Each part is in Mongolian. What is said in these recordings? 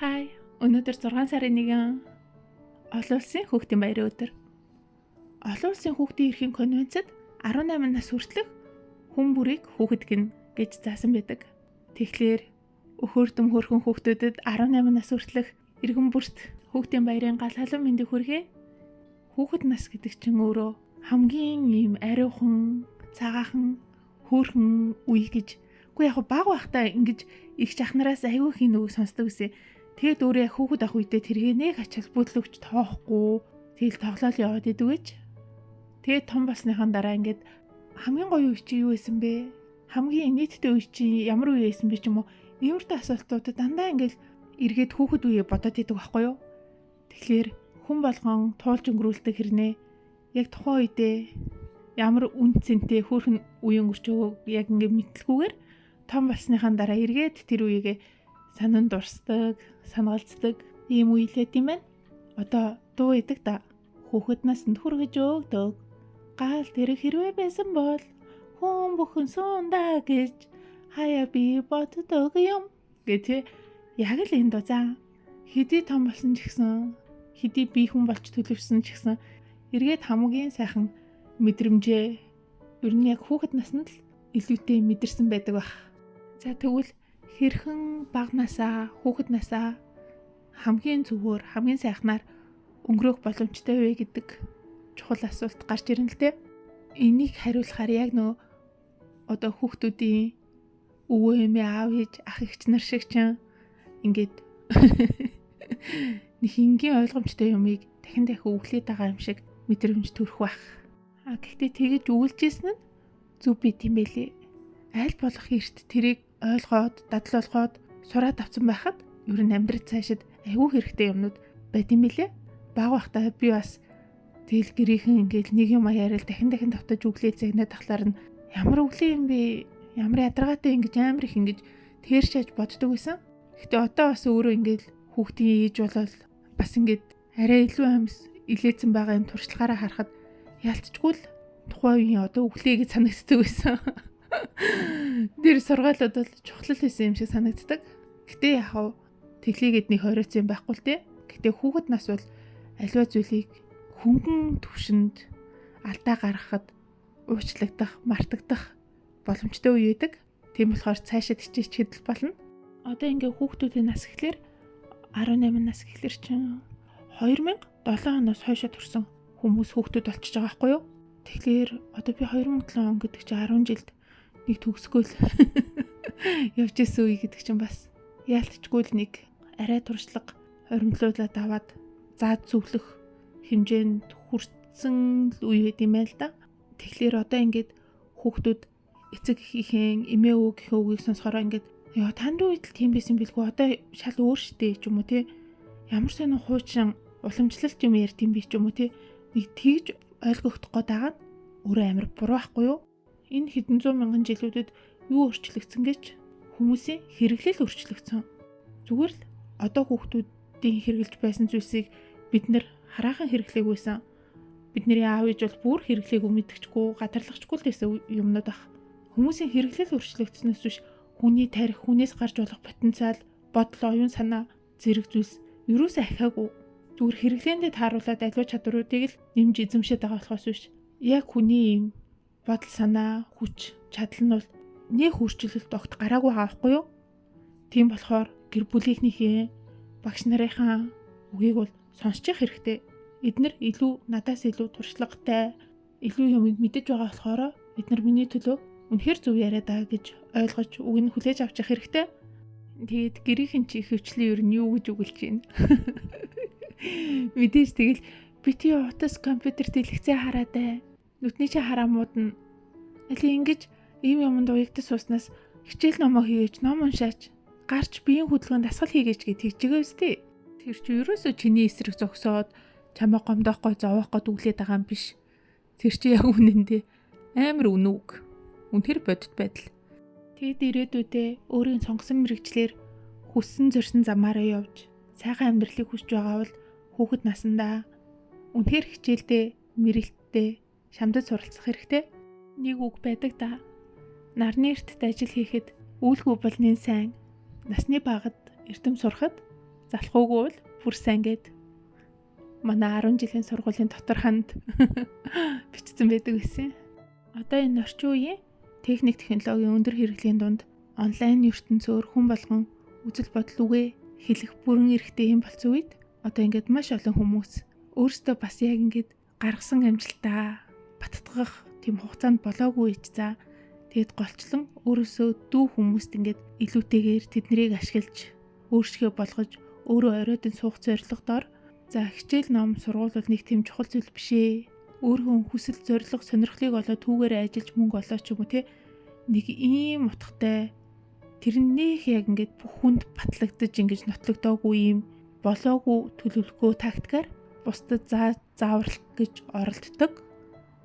Хай, өнөөдөр 6 сарын 1 олон улсын хүүхдийн баярын өдөр. Олон улсын хүүхдийн эрхийн конвенцэд 18 нас хүртэлх хүн бүрийг хүүхэд гэнэ гэж заасан байдаг. Тэгэхээр өхөрдөм хөрхөн хүүхдүүдэд 18 нас хүртэлх иргэн бүрт хүүхдийн баярын гал халуун мэндийг хүргэе. Хүүхэд нас гэдэг чинь өөрөө хамгийн ийм ариухан, цагаахан, хөөрхөн үе гэж. Үгүй яг баг байхдаа ингэж их жахнараас айгүй хин үг сонсдог гэсэн. Тэгээд өөрөө яг хүүхэд ах үедээ тэргээ нэг ач холбогдол өгч тоохгүй. Тэгэл тоглоал яваад идэв гэж. Тэгээд том болсныхан дараа ингээд хамгийн гоё үе чи юу байсан бэ? Хамгийн нийтдээ үе чи ямар үе байсан бэ ч юм уу? Иймэрхүү асуултуудад дандаа ингээд эргээд хүүхэд үеэ бодоод идэг байхгүй юу? Тэгэхээр хүн болгон туулж өнгөрүүлдэг хэрнээ яг тухайн үедээ ямар үн цэнтэй хөөрхөн үе өнгөрч өгөөг яг ингээд мэдлгүйгээр том болсныхан дараа эргээд тэр үегээ санан дурсдаг, санагалцдаг ийм үе л байт юм байна. Одоо дуу идэг да. Хүүхэд насанд хүргэж өгдөг. Гал тэр хэрвээ байсан бол хүн бүхэн сундаа гэж хаяа би боддог юм гэж яг л энэ дуу заа. Хэдий том болсон ч гэсэн, хэдий би хүн болж төлөвшсөн ч гэсэн эргээд хамгийн сайхан мэдрэмжээ ер нь яг хүүхэд насанд л илүүтэй мэдэрсэн байдаг байх. За тэгвэл хэрхэн бага насаа, хүүхэд насаа хамгийн зөвхөр, хамгийн сайхнаар өнгөрөөх боломжтой вэ гэдэг чухал асуулт гарч ирнэ л дээ. Энийг хариулахаар яг нөө одоо хүүхдүүдийн өвөө эмээ, аав ээж, ах эгч нар шиг чинь ингээд нэг энгийн ойлгомжтой юмыг дахин дахин өглөөд байгаа юм шиг мэдрэмж төрөх байх. А гэхдээ тэгэж өгүүлжсэн нь зөв бит юм бэлээ. Аль болох эрт тэрийг ойлгоод, дадал болгоод сураад авсан байхад ер нь амьдрал цаашид айгүй хэрэгтэй юмнууд байт юм бэлээ. Баг байхдаа би бас тэгэл гэрийнхэн ингээл нэг юм яриад дахин дахин давтаж өглөө загнаад тахлаар нь ямар өглөө юм бэ? Ямар ядаргаатай ингэж амар их ингэж тэр шаж боддог байсан. Гэтэ одоо бас өөрөө ингээл хүүхдийн ээж болол бас ингээд арай илүү амьс илээцэн байгаа юм туршлагаараа харахад ялцчгүй л тухайн үеийн одоо өглөө гэж санагддаг байсан. Тэр сургаалууд бол чухал байсан юм шиг санагддаг. Гэтэ яг тэглийгэд нэг хориоцсон юм байхгүй л дээ. Гэтэ хүүхэд нас бол аливаа зүйлийг хөнгөн төвшөнд алдаа гаргахад уучлагдах, мартагдах боломжтой үе байдаг. Тийм болохоор цаашид хичээчхэд л болно. Одоо ингээ хүүхдүүдийн нас гэхлээр 18 нас гэхлээр чинь 2007 оноос хойшоо төрсэн хүмүүс хүүхдүүд болчихж байгаа байхгүй юу? Тэгэхээр одоо би 2007 он гэдэг чинь 10 жилд нэг төгсгөөл явж исэн үе гэдэг чинь бас яалтчгүй л нэг арай туршлага хоримтлуулаад аваад заад зөвлөх хэмжээнд хүрсэн үе байд юм байл да. Тэгэхээр одоо ингээд хүүхдүүд эцэг эхийнхээ эмээ өвгийнхээ үгийг сонсохороо ингээд яа танд үед л тийм байсан бэлгүй одоо шал өөр штэ ч юм уу тий. Ямар сонин хуучин уламжлалт юм ярьд юм бэ ч юм уу тий. Нэг тэгж ойлгогдох гээд байгаа нь өөрөө амар буруу байхгүй юу? Энэ хэдэн зуун мянган жилүүдэд юу өөрчлөгдсөн гэж хүмүүсийн хэрэглэл өөрчлөгдсөн. Зүгээр л одоо хүүхдүүдийн хэрэглэж байсан зүйлсийг бид нэр хараахан хэрэглээгүйсэн. Бидний аав ээж бол бүр хэрэглээгүй мэдгэчгүй, гадарлагчгүй л байсан юмнууд ах. Хүмүүсийн хэрэглэл өөрчлөгдснөөс биш хүний тарих, хүнээс гарч болох потенциал, бодол, оюун санаа зэрэг зүйлс ерөөсөө ахиагүй. Зүгээр хэрэглээндээ тааруулаад аливаа чадваруудыг л нэмж эзэмшээд байгаа болохоос биш. Яг хүний юм бодол санаа, хүч, чадал нь бол нэг өөрчлөлт огт гараагүй байгаа байхгүй юу? Тийм болохоор гэр бүлийнхнийхээ багш нарынхаа үгийг бол сонсчих хэрэгтэй. Эднэр илүү надаас илүү туршлагатай, илүү юмыг мэдэж байгаа болохоор эднэр миний төлөө үнэхэр зөв яриад байгаа гэж ойлгож үг нь хүлээж авчих хэрэгтэй. Тэгээд гэрийнхэн чи ихэвчлэн ер нь юу гэж үгэлж байна? Мэдээж тэгэл бити утас компьютер дэлгэцээ хараад бай. Нүдний чи хараамууд нь али ингэж ийм юмд уягдаж сууснаас хичээл номоо хийгээч, ном уншаач, гарч биеийн хөдөлгөөн дасгал хийгээч гэж тэгж байгаа үстэй. Тэр чи ерөөсөө чиний эсрэг зогсоод чамайг гомдоохгүй, зовоох гээд үглээд байгаа юм биш. Тэр чи яг үнэндээ амар үнэ үг. Үнэхэр бодит байдал. Тэгэд ирээдүйдээ өөрийн сонгосон мэргэжлээр хүссэн зорьсон замаараа явж сайхан амьдралыг хүсэж байгаа бол хүүхэд насандаа үнэхэр хичээлдээ, мэрэлтдээ шамдад суралцах хэрэгтэй. Нэг үг байдаг да. Нарны эртд ажил хийхэд үүлгүй болны сайн, насны багад эрдэм сурахад Залхуугүй бол бүр сайн гээд манай 10 жилийн сургуулийн дотор ханд бичсэн байдаг байсан. Одоо энэ орчин үеийн техник технологийн өндөр хэрэглийн дунд онлайн ертөнцөөр хүн болгон үзэл бодол үгээ хэлэх бүрэн эрхтэй юм болсон үед одоо ингээд маш олон хүмүүс өөрсдөө бас яг ингээд гаргасан амжилтаа баттгах тийм хугацаанд болоогүй ич за тэгэд голчлон өөрөөсөө дүү хүмүүст ингээд илүүтэйгээр тэднийг ашиглаж өөрсгөө болгож өөрөө оройтон суух зорилгодоор за хичээл ном сургууль бол нэг тийм чухал зүйл биш ээ. Өөрхөн хүсэл зорилго сонирхлыг олоод түүгээрээ ажиллаж мөнгө олоо ч юм уу те нэг ийм утгатай тэрнийх яг ингээд бүх хүнд батлагдаж ингэж нотлогдоогүй юм болоогүй төлөвлөгөө тактикаар бусдад зааварлах гэж оролддог.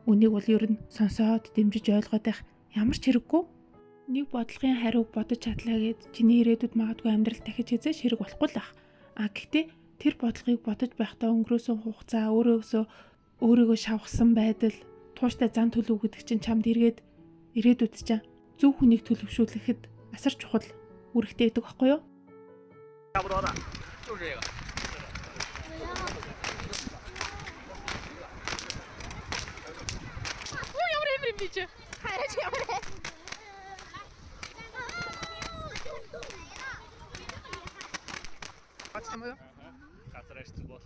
Үнийг бол ер нь сонсоод дэмжиж ойлгоод байх ямар ч хэрэггүй. Нэг бодлогын хариуг бодож чадлаа гэд чиний ирээдүйд магадгүй амьдрал дахиж хязээ ширэг болохгүй л ах. А гэхдээ тэр бодлогыг бодож байхдаа өнгөрөөсөн хугацаа өөрийгөө шавхсан байдал тууштай зан төлөв гэдэг чинь чамд эргээд ирээдүйд чинь зөв хүнийг төлөвшүүлэхэд асар чухал үүрэгтэй байдаг байхгүй юу? Ямар юм би чи? Хараач ямар. Газар ажиллах бол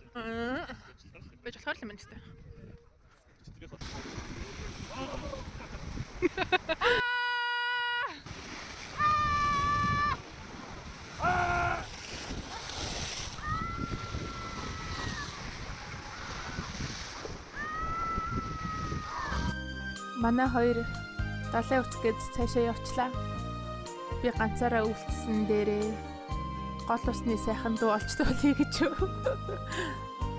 байж болохоор л юм байна тест. Манай хоёр далайн утас гэж цаашаа явчлаа. Би ганцаараа үлдсэн дээрээ гол усны сайхан дуу олж дуулъя гэж юу.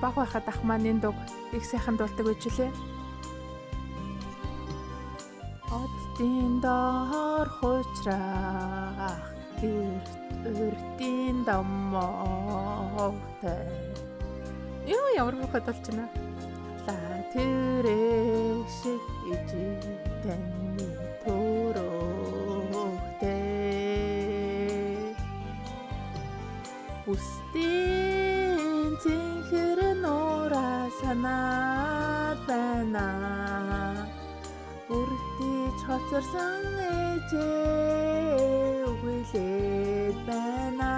Баг байхад ах маань энэ дууг их сайхан дуулдаг байж лээ. Оддын доор хуучраах эрт өртийн домоотой. Юу ямар мөхөд болчихно. Ла тэрэг шиг ижиг таны төрөхтэй. Үстийн цэнхэр нуураа санаад байна. Бүртиж хоцорсон ээжээ үгэлээд байна.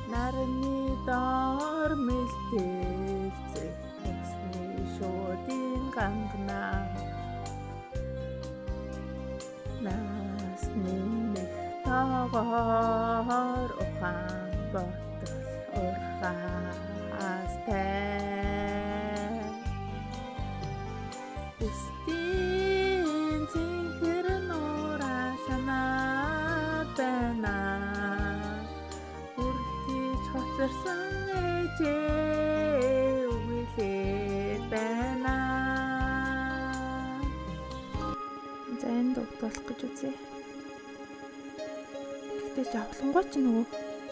Нарны доор мэлтэлцэх усны шуудын гангана. Нас нэмэх тоогоор ухаан ботол урхаастай. Үстийн цэнхэр нуураа санаад байна. Бүртиж хоцорсон ээжээ үгэлээд байна. За энэ дууг дуулах гэж үзье. Гэхдээ жавхлангуй ч нөгөө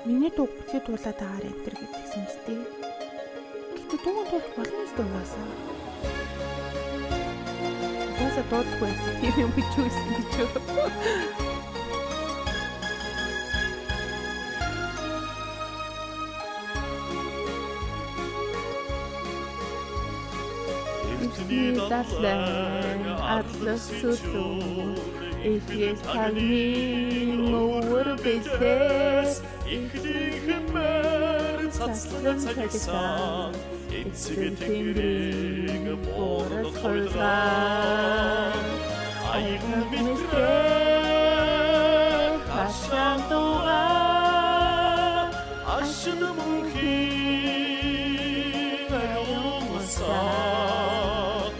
миний дууг битгий дуулаад байгаарэ энэ төр гэдгийгсэн үстэй. Гэхдээ дууг дуулах болно үстэй угаасаа. Угаасаа дуулахгүй тийм юм гэж юу исэн гэж юу. Эртний далайн атлас сүлүү ихээс тагны өвөр бэлээс Ихлихмэр цацлан цагсан эцэг тэнгэрийн буурал хуйлгаа аян мэтрээ хашаан дугаа ашин мөнхийн ариунсаа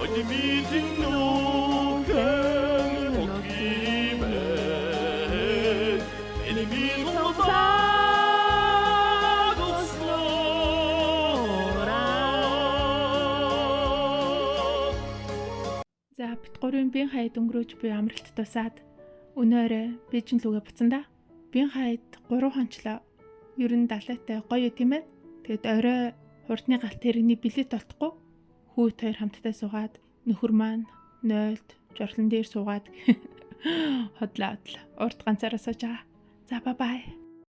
одмитэн нүхэн нутгимэн энэми тулаа. За бит гурвын Бин хайд өнгөрөөж буй амралт тусаад өнөө орой Бээжин лүгээ буцсан да. Бин хайд 3 хончлоо. Ер нь далайтай гоё тийм ээ. Тэгэд орой хурдны галт тэрэгний билет олдохгүй хүүт хоёр хамтдаа суугаад нөхөр маань нойлд жорлон дээр суугаад хотлоо. Урт ганцаараа сууж байгаа. За bye bye.